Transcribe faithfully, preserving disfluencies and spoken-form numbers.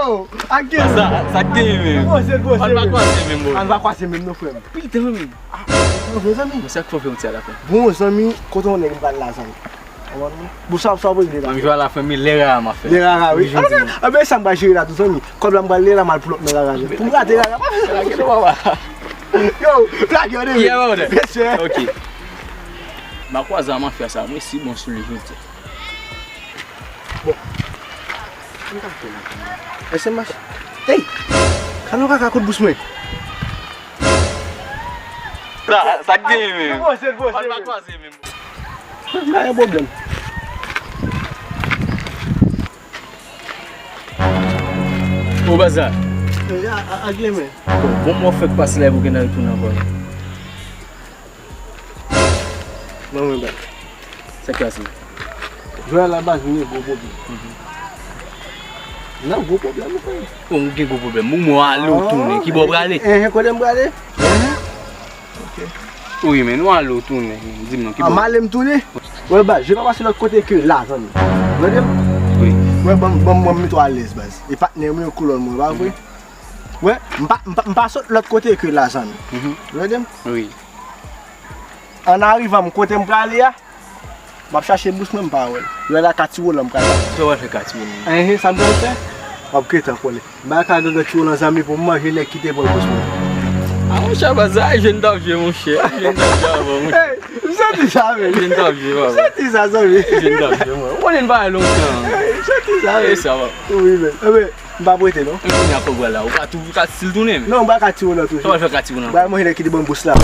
Oh, ak gen sa, sa k genyen menm. Bon, se bon, se bon. An pa kwaze menm, bro. An pa kwaze menm non, frè m. Pil tan menm. Ah, bon, zanmi. Men sa k fè w fè yon ti a la, frè m? Bon, zanmi, kote yon nèg m pral la, zanmi? Bon, sa, sa w vle la? Mwen jwe a la, frè m, men lè rara m ap fè. Lè rara, wi. Wi, jodi a. Ah, ben, sa m pral jere la tou, zanmi. Kòb la m pral lè la, m al pull up nan rara. Pou m rate rara. Lage nou, papa. Yo, lage yo de. Yeah, brother. Yes, sir. Ok. M a kwaze a mafya sa, mwen si bon sou li jodi a. Bon. Sa m ka fè la? Èske m mache? Hey! Kano kaka kout bous mwen. Sa, sa k genyen menm? Bon, se bon, se bon. An pa kwaze menm. Pa gen pwoblèm. O Baza. A, a, a, Glemen. Bon, bon, mwen fèk pase la pou gen nan retounen ankò. Mwen, mwen, bèl. Sa k pase? Jwè la baz, nou gen gwo pwoblèm. Mhm. Nan gwo pwoblèm, nou fè. Bon, ou gen gwo pwoblèm. Ou mwen ale ou tounen. Ki bò w prale? Eh, eh, kote m prale? Ok. Wi, men nou ale ou tounen. Di m non, ki bò? M ale m tounen? Wè, baz, je pa pase lòt kote ke la, zanmi. Tande m? Wi. Wè, ban m, ban m, ban m mete w alèz, baz. E patnè mwen, kolòn mwen, pa vre? Wè, m pa, m pa, m pa sot lòt kote ke la, zanmi. Mhm. Tande m? Wi. An arivan m kote m prale a, m ap chache bous mwen, m pa wè l. Lè la ka ti wolan m pral la. Sa w al fè ka ti wolan? Enhen, sa m pral fè? W ap gentan konnen. M pa ka gangan ti wolan zanmi pou m manje nèg ki te pran bous mwen. A monchè, baz, sa jèn t ap jwe, monchè. Jèn t ap jwe avan, monchè. Hey, m santi sa, men. Jèn t ap jwe, papa. M santi sa, zanmi. Jèn t ap jwe, mwen. Ou konnen n pa wè lontan. Hey, m santi sa, men. E sa, papa. Wi, men. Enben, m pa prete, non. Men kounye a fòk w al la. Ou ka tou, ou ka still tounen, men. Non, m pa ka ti wolan toujou. Sa w al fè ka ti wolan? M pral manje nèg ki te ban m bous la.